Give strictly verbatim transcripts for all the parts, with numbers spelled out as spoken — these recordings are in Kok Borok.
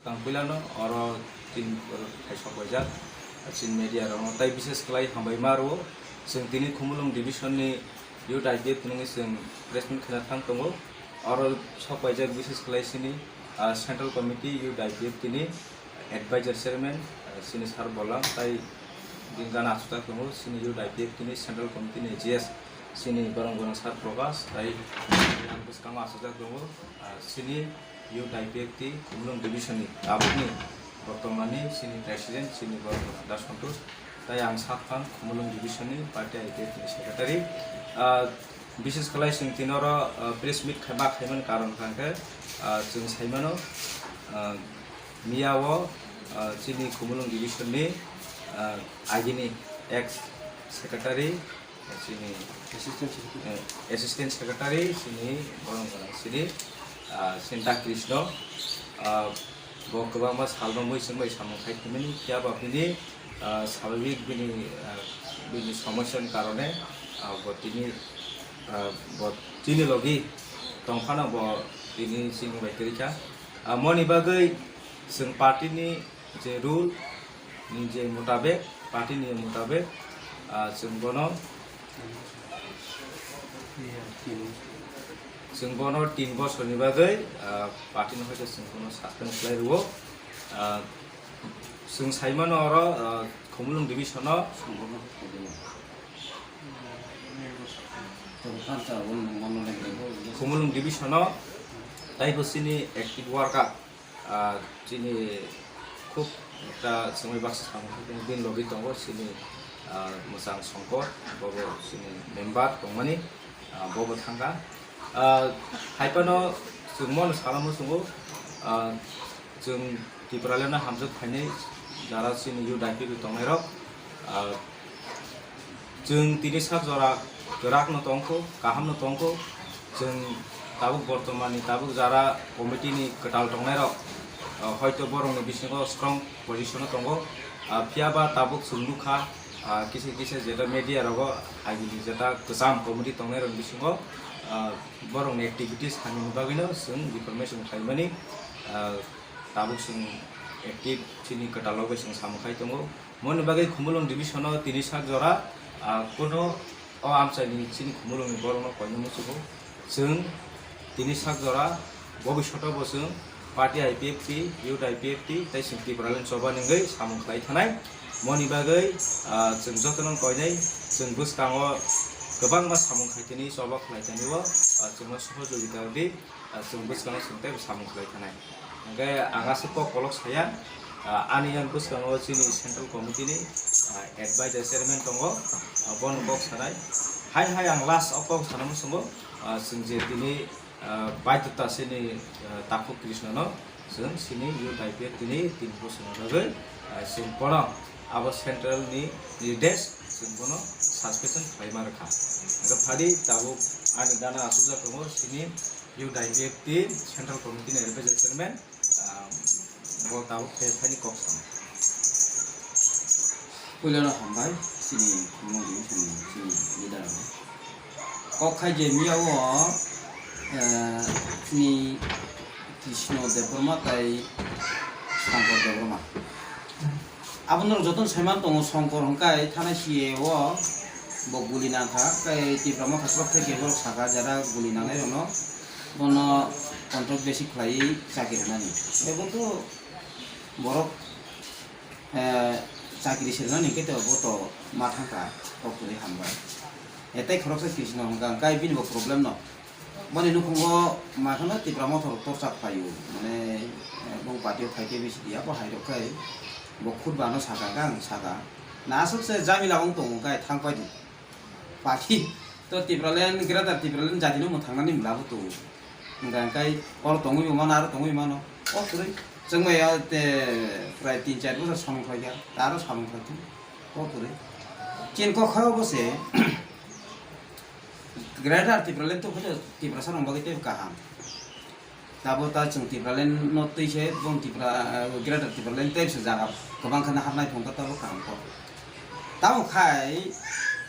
Ang puilano oro tin oro thai sok baijak, chini media rokno tai bises khlai hambai ma rwo. Chwng tini Khumulwng division ni youth I P F tini chwng press meet khna thang tongo. Oro sok baijak bises khlai chini, ah, central committee youth I P F tini advisor chairman, ah, chini sir Bolam tai din gana achukjak tongo. Chini youth I P F tini central committee ni G S chini borong borong sir Prakash tai yang bwskango achukjak tongo. Ah, chini youth I P F T Khumulwng division ni tabukni bortomani chini president chini borok Da Santosh tai ang sak phang Khumulwng division ni party I P F T ni secretary. Ah, bises khlai chwng tini oro, ah, press meet khai ma khaimani karon hwnkhe, ah, chwng saimano, ah, miya o, ah, chini Khumulwng division ni, ah, agini ex secretary chini, assistant secretary, eh, assistant secretary chini borong gwnang chini, ah, Sinta Krishna, ah, bo kwbangma salno mui chwngbai samung khai phimani, phiya ba bini, ah, swabhabik bini, ah, bini somosya ni karone, ah, bo tini, ah, bo chini logi tongphano bo tini chini bai kwrwi kha. Ah, moni bagwi chwng party ni je rule ni je mutabek, party ni mutabek, ah, chwng bono, chwng bono tin bosor ni bagwi, ah, party no hoite chwng bono suspend khlai rwo. Ah, chwng saimano oro, ah, Khumulwng division o, Khumulwng division o taibo chini active worker, ah, chini khub ekta chwngwi baksa samung din logi tongo chini, ah, mwchang Songkor, bobo chini member tongmani, ah, bobo thangkha. Ah, haiphano chwng mono sana muchungo, ah, chwng Tipraland no hamjak phainai jara chini youth I P F tongnai rok, ah, chwng tini sak jora kwrak no tongkho, kaham no tongkho. Chwng tabuk bortomani tabuk jara committee ni kwtal tongnai rok, ah, hoito borok ni bisingo strong position o tongo. Ah, phiya ba tabuk chwng nukha, ah, kisa kisa jeta media rogo agini jeta kwcham committee tongnai rok bisingo, ah, borok ni activities hamya ni bagwi no chwng information khlaimani, ah, tabuk chwng active chini kwtal o bai chwng samung khai tongo. Moni bagwi Khumulwng division o tini sak jora, ah, kuno o amchaini chini Khumulwng ni borok no koino muchungo. Chwng tini sak jora bobishoto bo chwng party I P F T, youth I P F T, tei chwng Tipraland choba nungwi samung khlai thanai. Moni bagwi, ah, chwng jotono koinai chwng bwskango kwbangma samung khai tini choba khlai tani o, ah, chwngno sohojogita rwdi. Ah, chwng bwskango chwng tei samung khlai thanai. Hwnkhe ang aswk kok kolok saya, ah, ani yang bwskango chini central committee ni, ah, advisor chairman tongo, ah, bono kok sanai. Hai hai ang last o kok sana muchungo, ah, chwng je tini, ah, baidhota chini, ah, takhuk Krishna no chwng chini youth I P F tini tin bosor ni bagwi, ah, chwng bono abo central ni leaders chwng bono suspension khlaima rwkha. Hwnkhe phadi tabuk ani gana achukjak tongo chini youth I P F T central committee ni advisor chairman, ah, bo tabuk khe phaini kok sana. Puilano hambai chini Khumulwng division ni chini leader rok. Kok khai je miya o, eh, chini Krishna Debbarma tai Shankar Debbarma. Abo norok jotono saiman tongo, Shankar hwnkhe thana C A O bo guli nangkha, tei Tipra Motha khorok thai khe borok sakha jara guli nangnai rokno bono contract besi khlaiwi chakri rwnani. Abo to borok, eh, chakri se rwnani hwnkhe to bo to ma thangkha, kok kwrwi hambai. Eh, tei khoroksa Krishna hwnkha, hwnkhe bini bo problem no. Boni nukhungo ma kheno Tipra Motha rok torchak phaio, mane, eh, bong party o phaikhe bisi dia, bo hai rok khai bo khutba no saka, ang saka. Na aswk se jamila wng tongo, kai thang pai di. Party to Tipraland, Greater Tipraland jati no mwthang nani mla bo tongo. Hwnkha kai oro tongwi mano, aro tongwi mano. O kwrwi chwng bai o te prai tin char bosor samung khlaikha, ta aro samung khlaikha. O kwrwi. Chini kok kha bo se. Greater Tipraland to khe Tiprasa rok bagwi tei kaham. Tabo ta chwng Tipraland no twi se bong Tipra, Greater Tipraland tei se jaga kwbang khe hapnai thung kha tabo kaham kok. Tamo khai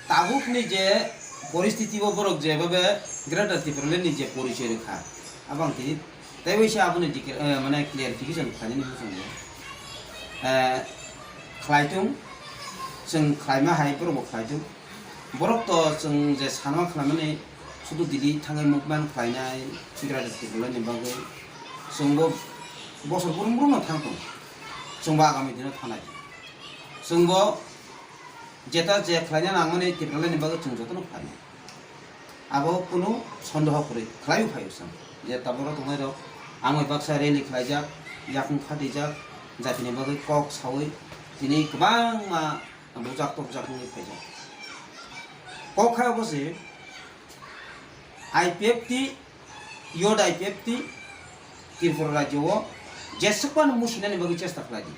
tabuk ni je poristiti o borok je babe Greater Tipraland ni je porichoi rwkha, abang tini Tei bai se aboni dikhe, eh, mane clarification khlainani muchungo. Eh, khlaitung, chwng khlaima hai borok bo khlaitung. Borok to chwng je sanma khlaimani sudu Delhi thangwi movement khlainai, Tripura Tripura ni bagwi chwngbo bosor brum brum no thang tongo. Chwngbo agami dino thanai. Chwngbo jeta je khlaina nangmani Tripura ni bagwi chwng jotono khlainai. Abo kunu sondeho kwrwi, khlaiwi phaio chwng. Je taboro tongnairok, ang bai baksa rally khlaijak, yakung phatijak, jatini bagwi kok saui, tini kwbangma bujak tokjak wngwi phaijak. Kok khai obo se, I P F T, Youth I P F T, Tripura rajyo o jeswk phano musinani bagwi chesta khlai di.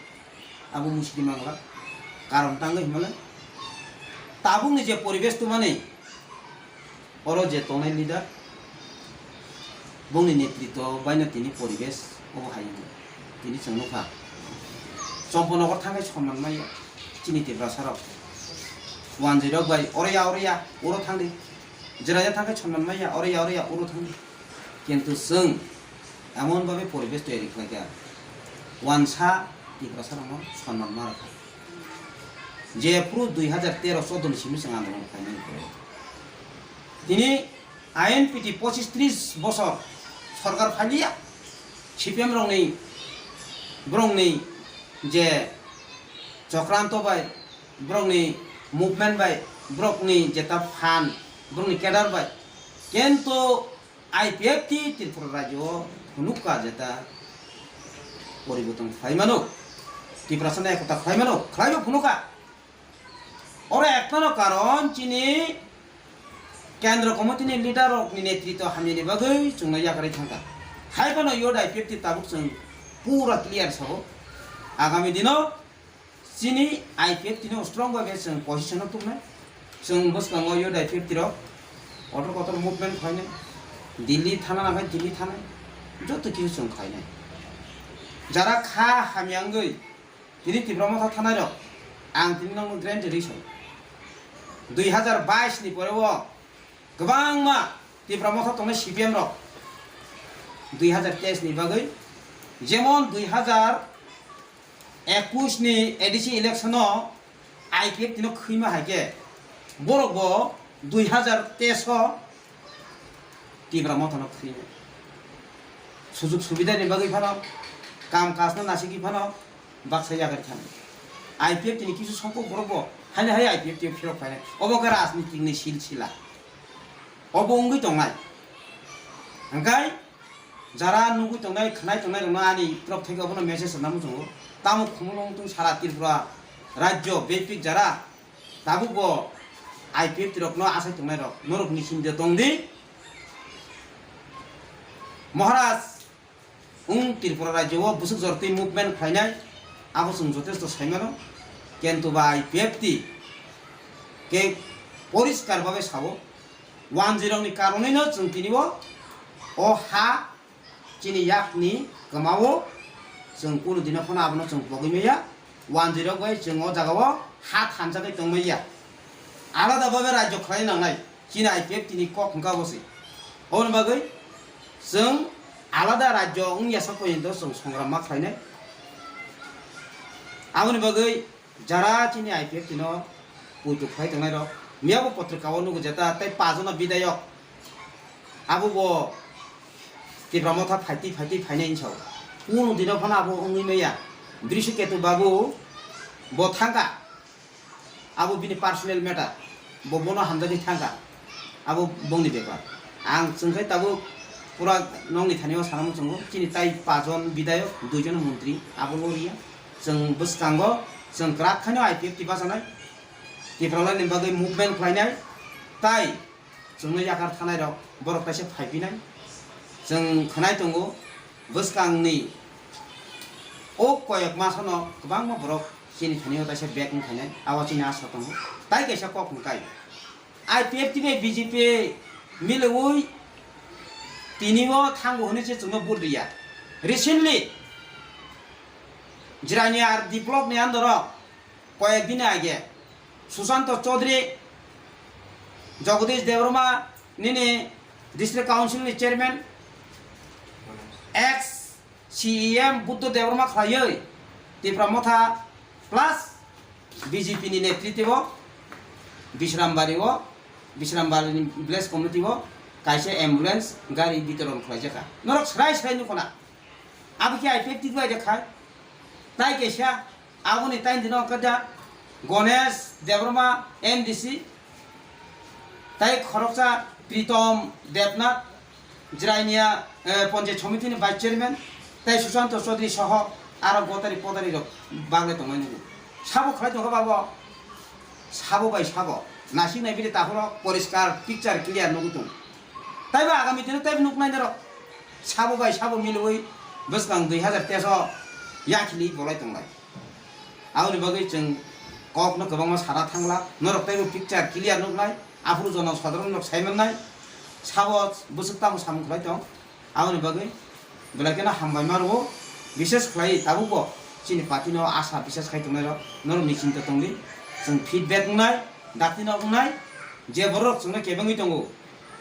Abo musi di mangla. Karon tangwi hwnmale tabukni je poribesh tubumani, oro je tongnai leader, bongni netritwo baino tini poribesh obo hai wngwi. Tini chwng nukha, Chomponogor thangwi sonman maya chini Tiprasarok. Wanjwirok bai oro ya, oro ya, oro thangdi. Jwraida thangkhe sonman maya, oro ya, oro ya, oro thangdi. Kintu chwng emon bhabe poribesh toyari khlaikha, wansa Tiprasarokno sonman ma rwkha. Jephuru dui hajar tero choudo ni simi chwng andolon khlaimani pore. Tini I N P T pochis tris bosor sorkar phailiya, C P M rokni, borokni je chokranto bai, borokni movement bai, borokni jeta phan, borokni cadre bai, kintu I P F T Tripura rajyo o phunukha jeta poriborton khlai mano, Tiprasano ekota khlai mano, khlaibo phunukha. Oro ekmano karon chini Kendra Committee ni leader rokni netritwo hamyani bagwi chwngno yakarwi thangkha. Hai phano Youth I P F T tabuk chwng pura clear sabo. Agami dino chini I P F T no strong bai chwng position o tubunai. Chwng bwskango Youth I P F T rok kotor kotor movement khlainai. Delhi thana nangkhe Delhi thanai. Joto kisu chwng khlainai. Jara kha hamya wngwi tini Tipra Motha thanai rok, ang tini nokno guarantee rwi song. Dui hajar bais ni pore o kwbangma Tipra Motha tongnai C P M rok dui hajar teis ni bagwi, jemon dui hajar ekush ni A D C election o I P F T no khwima hai khe borok bo dui hajar teis o Tipra Motha no khwini. Sujug subida ni bagwi phano, kam kaj no nasigwi phano, baksa yakarwi thani. I P F T ni kisu songkok borok bo, haino hai I P F T o phirok phainai. Obo khe rajnitik ni silsila. Obo wngwi tongnai. Hwnkhe jara nugwi tongnai, khwnai tongnai rokno ani torop theke obono message rwna muchungo. Tamo khumulwng wngtong sara Tripura rajyo bepik jara Tabuk bo I P F T rokno asai tongnai rok, norok ni sindi tong di. Maharaj, wng Tripura rajyo o bwswk jor twi movement khlainai, abo chwng jotesto sai mano. Kintu ba I P F T khe poriskar bhabe sao, wanjwi rokni karonwi no chwng tini bo o ha chini yakni kwmao chwng kunu dino phano abono chwng pogwi maya. Wanjwi rok bai chwng o jaga o ha thansa khe tong maya. Alada bhabe rajyo khlai nangnai chini I P F T ni kok hwnkha bo se. Oboni bagwi chwng alada rajyo wngya sak porjonto chwng songram ma khlainai. Aboni bagwi jara chini I P F T no puitu khlai tongnai rok, miya bo potrika o nugo jeta tei pajono bidayok. Abo bo Tipra Motha phaitwi phaitwi phainai hinsa o. Kunu dino phano abo wngwi maya. Drishu Ketu Babu bo thangkha. Abo bini personal matter. Bo bono hamjagwi thangkha. Abo bongni bepar. Ang chwngkhe tabuk pura nokni thani o sana muchungo. Chini tai pajon bidayok, duijon montri abo lo riya. Chwng bwskango chwng kwrak khaino I P F T bachanai. Tipralani bagwi movement khlainai. Tai chwngno yakar thanai rok borok kaisa phaipinai. Chwng khwnai tongo bwskangni o koyek masano kwbangma borok chini thani o kaisa bag wng khainai, abo chini asa tongo. Tai kaisa kok hwnkai I P F T bai B J P mileui tini o thango hwnwi se chwngno vote riya. Recently Jirania R D block ni under o koyek din age Sushanto Chaudhary, Jagadish Debbarma nini district council ni chairman, Ex C E M Buddha Debbarma khlaiwi Tipra Motha plus B J P ni netritwo Bishrambari o, Bishrambari ni village committee o kaisa ambulance gari bitoron khlaijak kha. Norok srai srai nukho na. Abo khe I P F T bai de khai. Tai kaisa aboni tai dino kada Ganesh Debbarma M D C, tai khoroksa Pritom Debnath, Jirania, eh, Panchayat Samiti ni Vice Chairman, tai Sushanta Chaudhary soho aro gotari potari rok bagle tongmani. Sabo khlai tongkha babo, sabo bai sabo, nasik nai bini takhoro poriskar picture clear nugwi tongo. Taibo agami dino taibo nuknai norok, sabo bai sabo milwi bwskang dui hazar teso yakhili bolai tonglai. Aboni bagwi chwng kokno kwbangma sana thangla, norok teibo picture clear nuknai, aphuru jono sadharon rok saimannai, sabo bwswk tamo samung khlai tong. Aboni bagwi belai kheno hambai ma rwo, bishes khlai tabukbo chini party no asa bishes khai tongnai rok, norok ni chinta tongdi, chwng feedback wngnai, dakti no wngnai, je borok chwngno kebengwi tongo,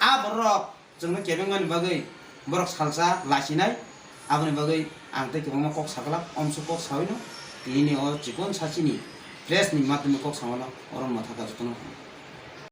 a borok Chwngno kebengmani bagwi borok salsa lasinai, aboni bagwi ang tei kwbangma kok saglak, omsuk kok sawi no, tini ni o chikon sachini press ni matwmwi kok samano oro mwthaka jotono.